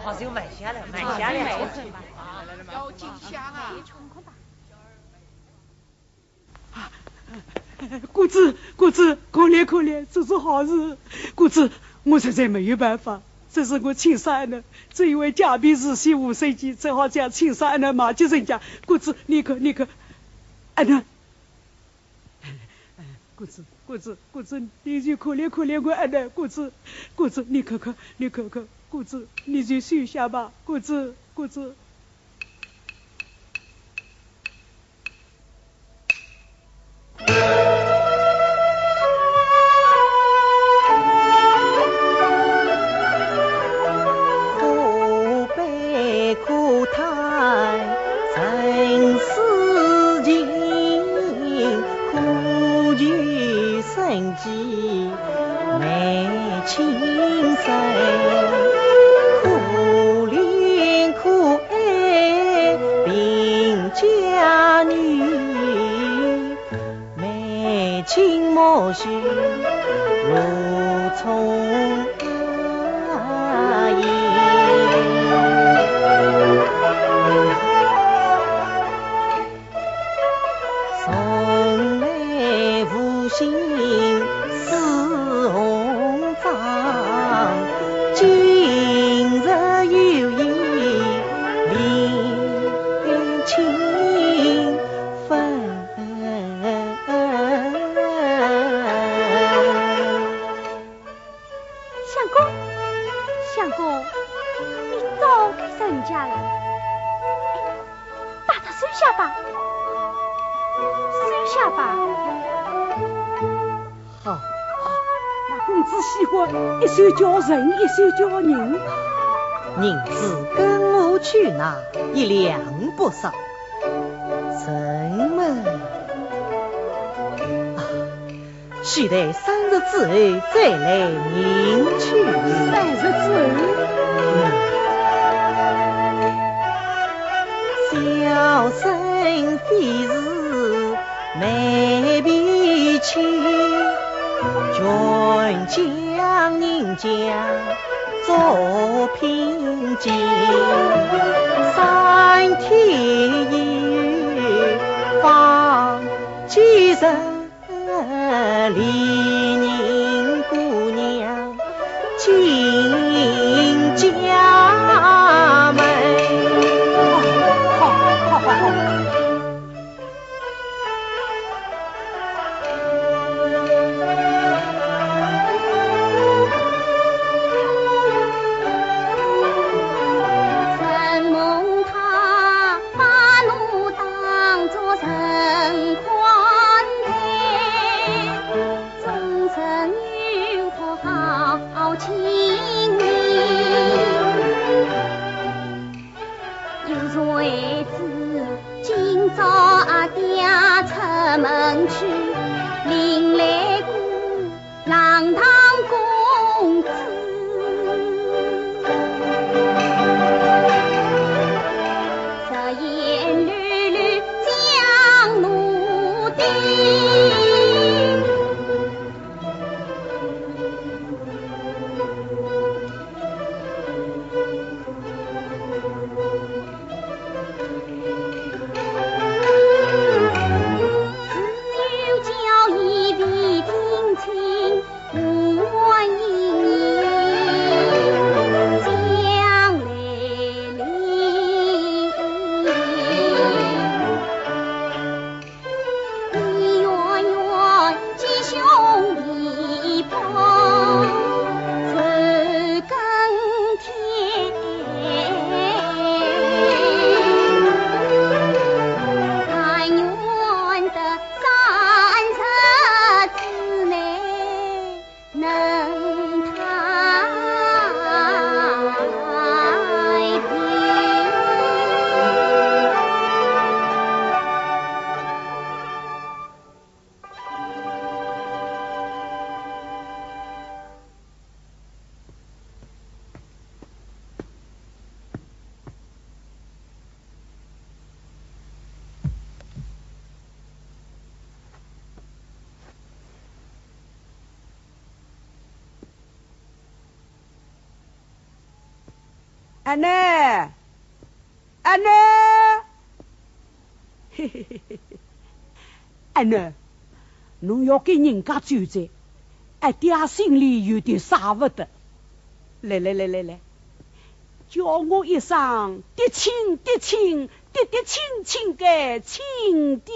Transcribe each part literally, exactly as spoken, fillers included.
好，就买下来，买下来。要进香啊！公子，公子，可怜可怜，这是何事？公子，我实在没有办法，这是我亲生的，只因为家贫如洗无水机，只好将亲生的卖给人家。公子，你看，你看，哎呀， 公子，公子，公子，你就可怜可怜我阿囡，公子，公子，你看看，你看看，公子，你就收下吧，公子，公子。 可悲可叹人世情，苦求生计美清生，可怜可爱贫家女。 眉清目秀如葱啊！从来无心似红妆，今日有意怜清 风。相公，相公，你早该成家了。哎，把它收下吧，收下吧。 好，那公子喜欢一手交人，一手交人。银子跟我去拿，一两不少。什么？啊，须待三日之后再来领去。三日之后？嗯。小生非是 没脾气，全将人家做贫贱，三天一夜放几日，李宁姑娘进家门。好，好，好，好。阿囡，阿囡，阿囡，侬要跟人家走哉，阿爹心里有点舍勿得。来来来来来，叫我一声嫡亲，嫡亲，嫡嫡亲亲个亲爹。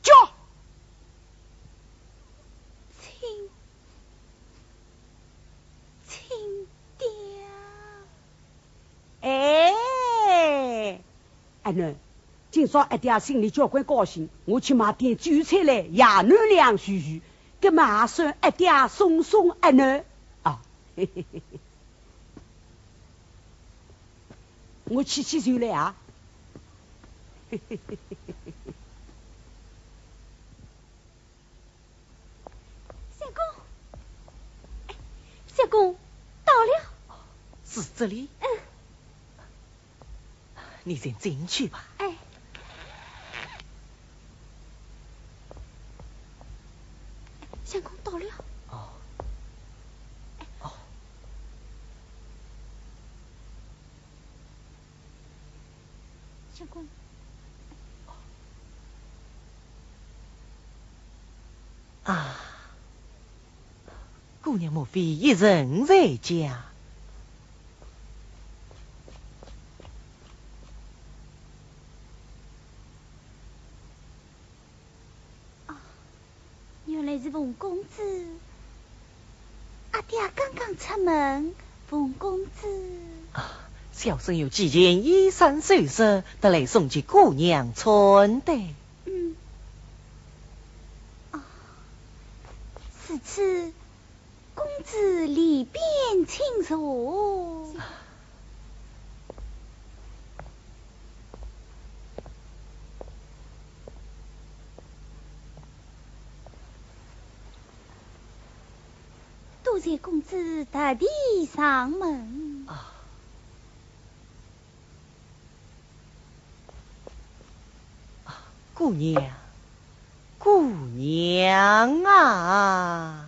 叫。亲，亲爹。哎，阿囡，今朝阿爹心里交关高兴，我去买点酒菜来，爷囡两叙叙，搿么也算阿爹送送阿囡啊。 我去去就来啊。相公，哎，相公，到了。是这里？嗯。你先进去吧。哎。 相公到了。哦。哦。相公。啊，姑娘莫非一人在家？ 啊，原来是冯公子。阿爹刚刚出门，冯公子。啊，小生有几件衣衫首饰，特来送给姑娘穿戴。嗯。啊，如此，公子里边请坐。 多谢公子特地上门。啊。啊，姑娘，姑娘啊！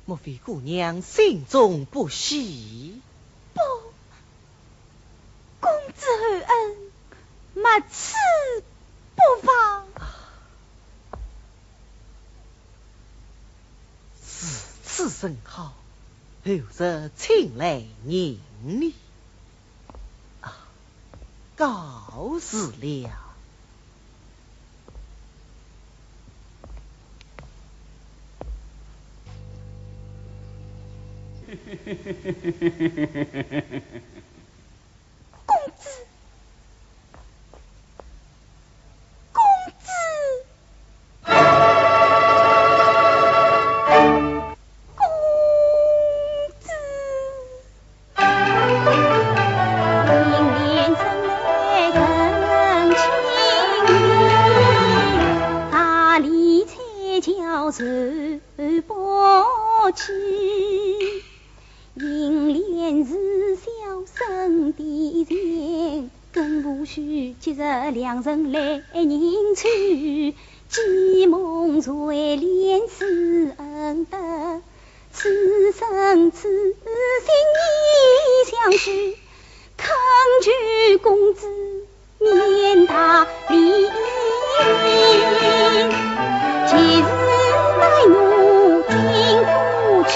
莫非姑娘心中不喜？不，公子厚恩，没此不妨。如此甚好，后日请来迎你。啊，告辞了。 公子，公子，公子。 此生此心意相许，恳求公子免大礼。其实待我进不去。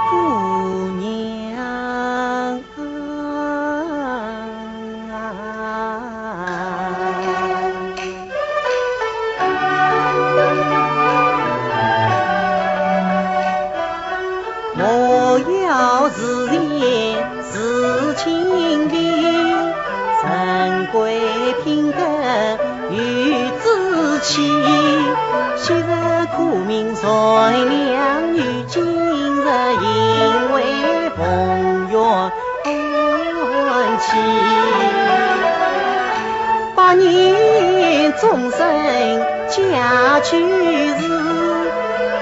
姑娘啊，莫要自言 自清贫，人贵品德有志气。昔日苦命善良，于今日因为凤元欢喜。百年终身家居事，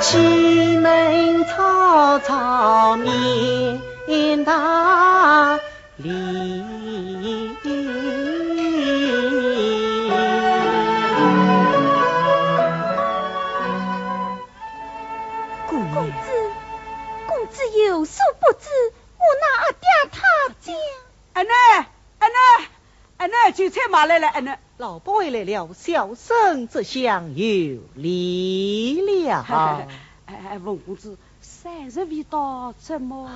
岂能草草免大 礼。姑娘。公子，公子有所不知，我那阿爹他家。阿囡，阿囡，阿囡，酒菜买来了，阿囡。老伯回来了，小生这厢有礼了。哎，哎，文公子， 三日未到，怎么？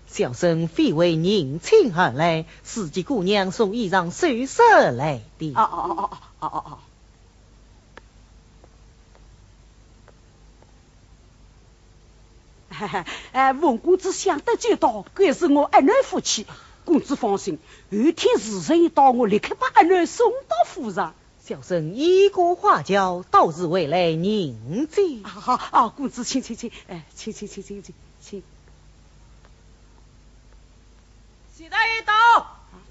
小生非为迎亲而来，是替姑娘送衣裳首饰来的。哦，哦，哦，哦，哦，哦，哦。哎，文公子想得周到，该是我阿囡福气。公子放心，后天时辰一到，我立刻把阿囡送到府上。 小生衣冠花轿，到时回来迎接。啊，好，啊，公子，请，请，请，哎，请，请，请。徐大爷到。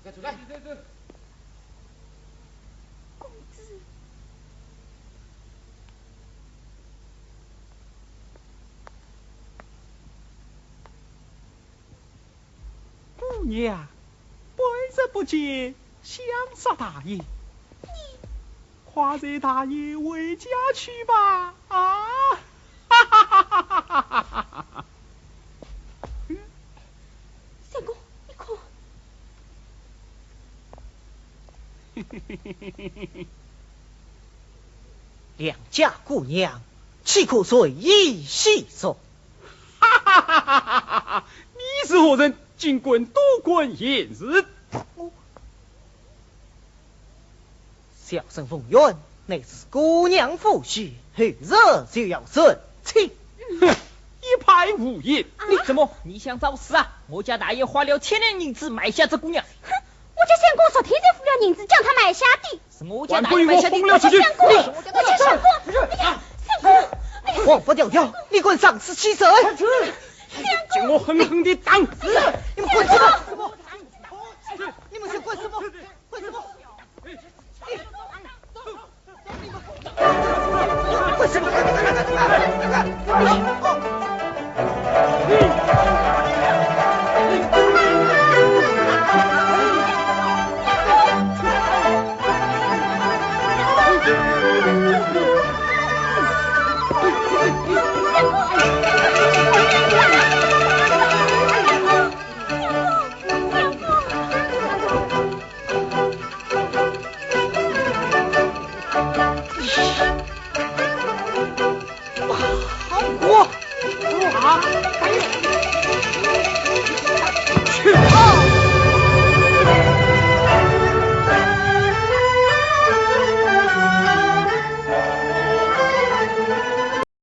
走开，走开。公子。姑娘，半日不见， 想煞大爷。你快随大爷回家去吧。啊！哈哈哈哈哈哈！相公，你看。良家姑娘，岂可随意戏弄？哈哈哈哈哈哈！你是何人？竟敢多管闲事！ 小生凤元，乃是姑娘夫婿，后日就要成亲。哼，一派胡言！你怎么？你想找死啊？我家大爷花了千两银子买下这姑娘。哼，我家相公昨天才付了银子将她买下的。是我家大爷买下的。还不与我封了出去！我家相公，我家相公，哎呀，相公，哎呀，王八条条，你敢上此欺人！将我狠狠地打死！你们干什么？你们在干什么？ 干什么？干什么？